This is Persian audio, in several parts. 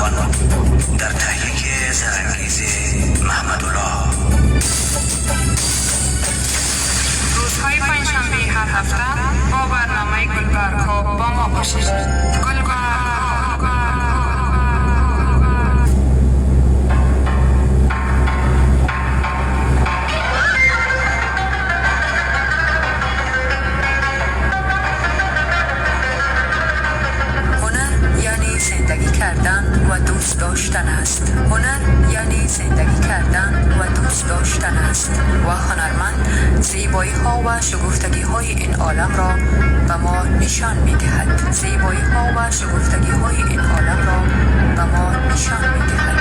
افغان در تهیه زرانگیز محمدالله. روزهای پنجشنبه هر هفته با برنامه گلبرگ با ما باشید. گلبرگ. هنر یعنی زندگی کردن و دوست داشتن است. هنر یعنی زندگی کردن و دوست داشتن است و هنرمند زیبایی ها و شگفتگی های این عالم را به ما نشان می دهد. زیبایی ها و شگفتگی های این عالم را به ما نشان می دهد.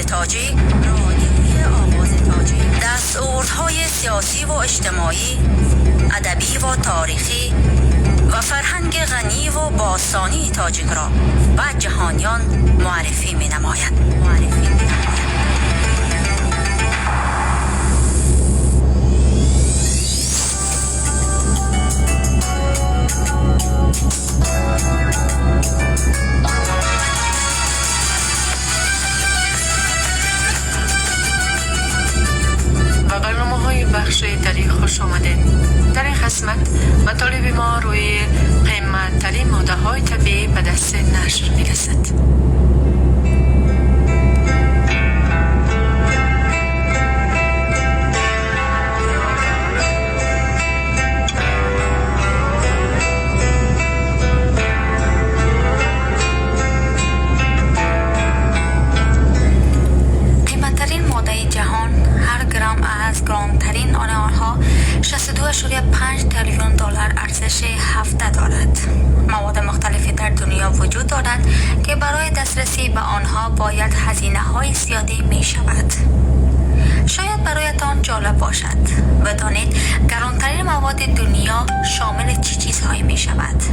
تاجیک، دستاوردهای سیاسی و اجتماعی، ادبی و تاریخی و فرهنگ غنی و باستانی تاجیک را به جهانیان معرفی می نماید. بخش دری خوش آمدید. در این قسمت مطالب ما روی قیمت‌ترین ماده های طبیعی به دست نشر می‌رسد. قیمت‌ترین ماده جهان، هر گرم از گرانترین آنها 62.5 تریلیون دلار ارزش هفته دارد. مواد مختلفی در دنیا وجود دارد که برای دسترسی به آنها باید هزینه های زیادی می شود. شاید برایتان جالب باشد بدانید گرانترین مواد دنیا شامل چه چیزهایی می شود.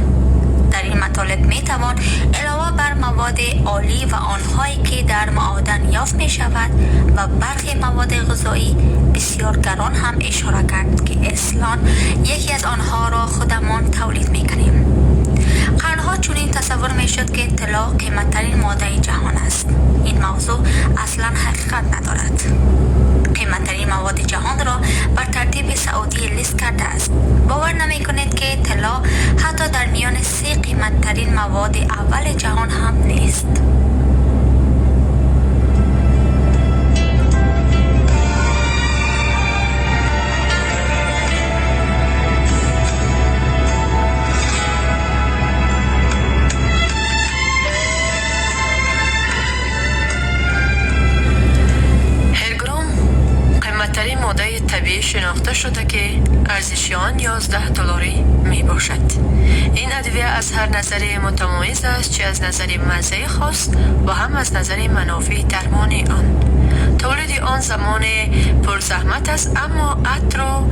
در این مطالب می توان علاوه بر مواد عالی و آنهایی که در معادن یافت می شود و برخی مواد غذایی بسیار گران هم اشاره کرد که اصلاً یکی از آنها را خودمان تولید می کنیم. قرنها چنین تصور می شد که طلا قیمت‌ترین ماده جهان است. این موضوع اصلاً حقیقت ندارد. قیمت‌ترین مواد جهان را بر ترتیب سعودی لیست کرده است. باور نمی کنید که طلا حتی در میان 3 قیمت‌ترین مواد اول جهان هم نیست. ماده طبیعی شناخته شده که ارزش آن 11 دلاری می باشد. این ادویه از هر نظر متمایز است، چه از نظر مزه خاص و هم از نظر منافع درمانی آن. تولید آن زمان پرزحمت است، اما عطر و